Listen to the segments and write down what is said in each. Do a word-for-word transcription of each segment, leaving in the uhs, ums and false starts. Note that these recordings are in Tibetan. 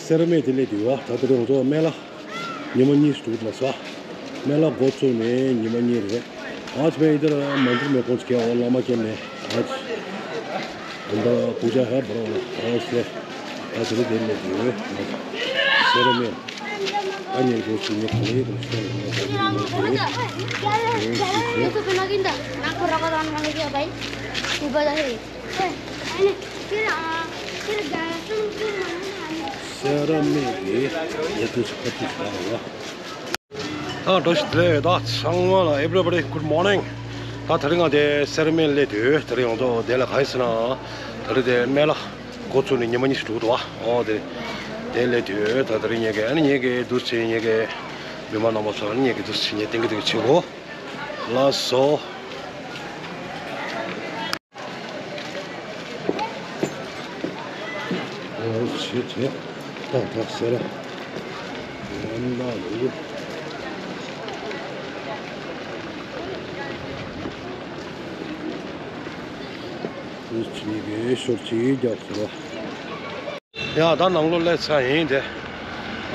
སེ་ར་སྨད་དེ་སླེབས་དུས་བ། ད་དེ་རིང་ང་ཚོ་སྨན་བླ་ཉི་མ་གཉིས་སུ་འགྲོ་གི་འདུག་ལ་ས། སྨན་བླ་འགོ་བཙུགས་ནས་ཉི་མ་གཉིས་རེད། ཨ་ཆི་མེ་ཡི་དར་མ་འདུག་མེ་ཁོང་ཚོ་གས་འོ་བླ་མ་སྐྱེམས་ནས་ཨ་ཆི། ད་ལྟ་ཕུག་ཅག་ཧ་འབར་བ་ལ་ཨ་སེ། ཨ་དེ་རིང་དེ་སླེབས་དུས་བ། སེ་ར་སྨད། ཨ་ཉེར་དགུ་ཅིག་ཉེར་གང་ཡིན་པ་ཤེས་ཡོང་བ་དེ་རིང་ཡོད་དེ། ཡོད་ཤེས་ཤེས། སེ་ར་སྨད་ཀྱི་ཡ་ཏུ་སུ་ཁ་ཏུ་ཤ་ར་བ། ད་བཀྲ་ཤིས་བདེ་ལེགས། ད་ཚང་མ་ལ་everybody good morning། ད་དེ་རིང་ང་དེ་སེ་ར་སྨད་སླེབས་དུས་དེ་རིང་ང་ཚོ་དེ་ལ་ག་ཡིན་ཟེར་ན། དེ་རིང་དེ་སྨན་བླ་འགོ་བཙུགས་ནས་ཉི་མ་གཉིས་ཤིག་འགྲོ་གི་འདུག་བ། ཨོ་དེ་དེ་སླེབས་དུས་ད་དེ་རིང་ངེད་ཀྱི་ཨ་ནི་ངེད་ཀྱི་འདུག་སེ་ངེད་ཀྱི་མི་མང་རྣམ་པ་ཚོ་ཨ་ནི་ངེད་ཀྱི་འདུག་སེ་ངེད་ཏིང་གི་ཏིང་བྱེད་གོ། ལགས་སོ། ཨོ་བྱེད་བྱེད། ཏག་ཏག་ཟེར། ཡན་ལག་རུ། ཨོ་བྱེད་གི་ཤོར་ཅིག་རྒྱག་ཟེར། ཡ་ད་ནང་ལོགས་སླེབས་ཚར་ཡིན་དེ།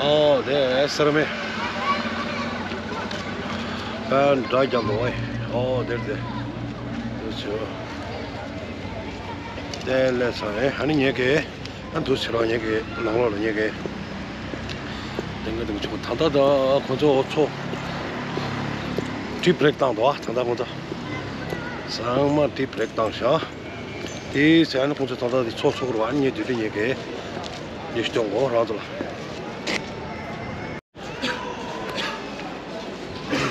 ཨོ་དེ་སེ་ར་སྨད། ཨ་འདྲ་རྒྱབ་ལོ་ཨེ། ཨོ་དེར་དེ། དེ་ཆེ་བ། དེ་སླེབས་ཚར་ཡིན། ཨ་ནི་ངེད་ཀྱི་ཨ་འདུག་ཕྱི་ལོགས་ངེད་ཀྱི་ནང་ལོགས་ལ་ངེད་ཀྱི་དེ་འདྲ་དེ་འདྲ་ཆུང་ད་ལྟ་ད་ཁོ་ཚོ་འོ་ཚོ་tea break བཏང་འདུག་ཨ་ད་ལྟ་ཁོ་ཚོ་ཚང་མ་tea break བཏང་ཤག་དེའི་ཚེ་ཨ་ནི་ཁོང་ཚོ་ད་ལྟ་དེ་ཚོགས་ཚོགས་རུ་ཨ་ནི་ངས་དུས་དུས་ངས་ཀྱི་ཉེ་ཞུ་སྟོན་གོ་རང་ཚོ་ལ།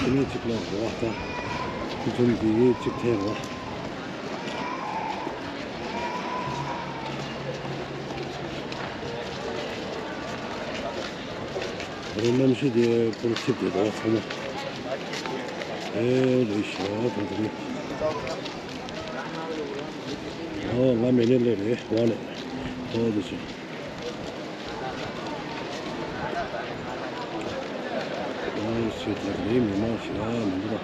དེ་ནས་གཅིག་ལ་རོ་ཨ་ད་ཁོ་ཚོ་ནི་དེ་གཅིག་ཐལ་རོ། རེ་གནམ་གཤིས་དེ་ཁོ་ཚིག་དེ་རོ་ཚང་མ་ཨེ་རེ་ཤ་ཁོང་ཚོ་ནི། ཨོ་ང་མེ་ནེ་ལེ་རེད་ཝ་ནེ། ཨོ་དེ་ཆེ། ཨོ་ཆེ་དེ་རེད་མི་མང་ཞིག་ཨ་མི་འདུག་ཨ།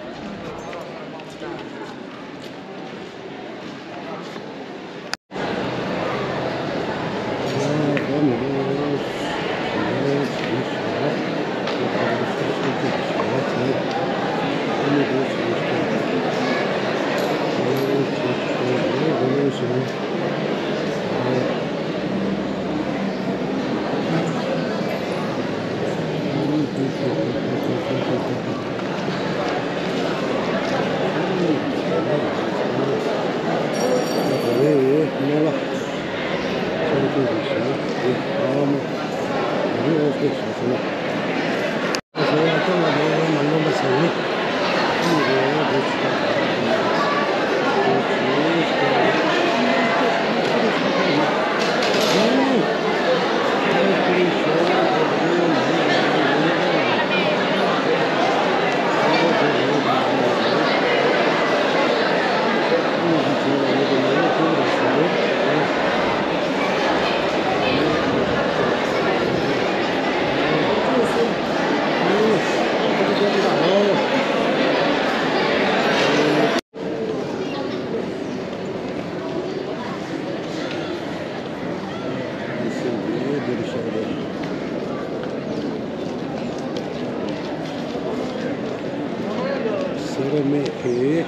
སེ་ར་སྨད་ཀྱི་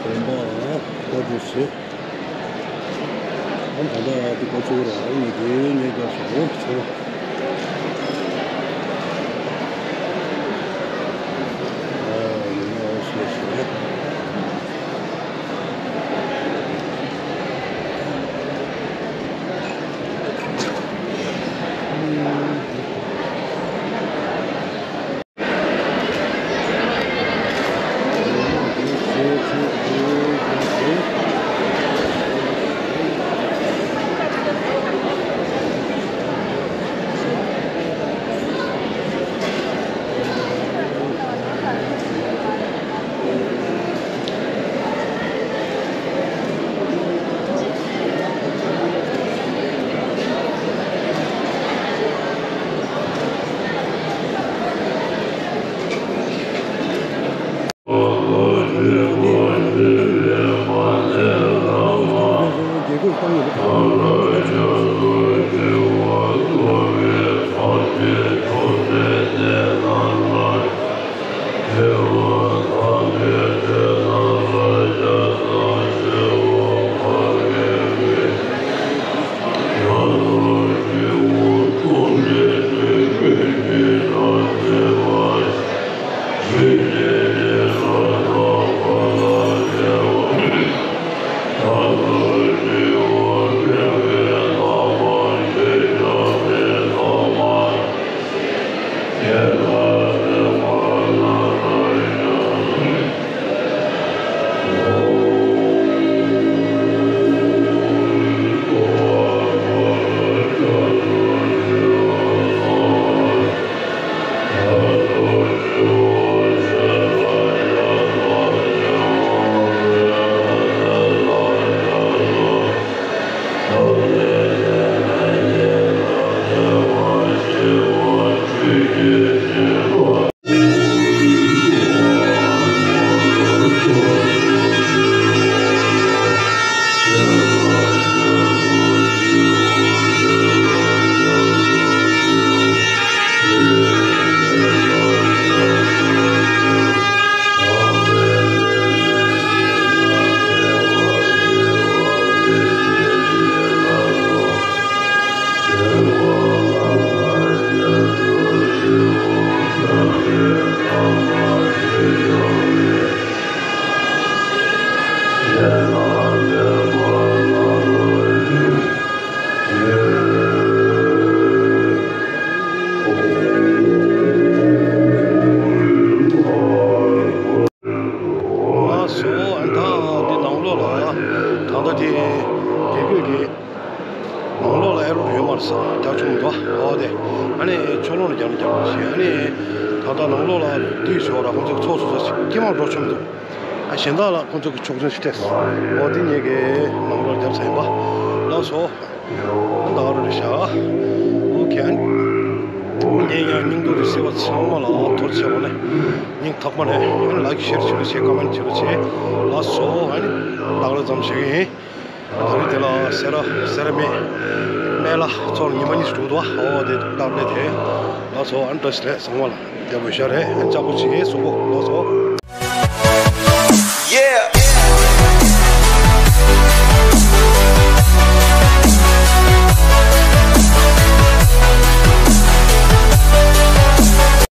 དགོན་པ་ལ་བཀའ་བསྡུ་བྱས། ཨ་ད་ལྟ་དེ་ཁོ་ཚོ་རང་ཉིད་དེ་ཉེ་རྒྱབ་སུ་འོང་ཚེ། ཨ་ཡིན་ན་འོ་སོ་སོ། རྒྱག་ཆོག་མི་འདུག་ཨ། འོ་དེ་ཨ་ནི་ཕྱོགས་ལྷུང་ལ་རྒྱག་ན་རྒྱག་མ་ཤེས། ཨ་ནི་ད་ལྟ་ནང་ལོགས་ལ་དུས་ཞོར་ལ་ཁོང་ཚོ་ཚོགས་སུ་ཚོགས་ཀྱི་མ་འགྲོ་ཆོག་མི་འདུག་ཨ། གཞན་དག་ལ་ཁོང་ཚོ་གི་ཆོག་མཆན་ཞིག་སྤྲད། འོ་དེ་ངེད་ཀྱི་ནང་ལོགས་རྒྱབ་ཚར་ཡིན་པ། ལགས་སོ། ད་ག་རེ་རེད་ཤག་ཨོ་ཁེ། ངས་ཡང་སྙིང་སྡུག་རེ་སེ་བ་ཚང་མ་ལ་ཐུགས་རྗེ་ཆེ་བ་ནས་སྙིང་ཐག་པ་ནས་ལའིཀ་ཤེར་བྱེད་རོགས་བྱེད། ཀོ་མེན་བྱེད་རོགས་བྱེད། ལགས་སོ། ཨ་ནི་ད་ག་རེ་ཙམ་ཞིག་ཡིན། ད་རེས་དེ་ལ་སེ་ར་སེ་ར་སྨད་སྨད་ལ་ཚོར་ཉི་མ་གཉིས་སུ་འགྲོ་འདུག་ཨོ་དེ་ལྟར་ལས་དེ། ལགས་སོ། ཨ་ནི་བཀྲ་ཤིས་བདེ་ལེགས་ཚང་མ་ལ། དེ་བོད་ཤ་རེད། ཨ་ནི་ལྕགས་པོ་ཆེ་སུ་པོ། ལགས་སོ། Yeah.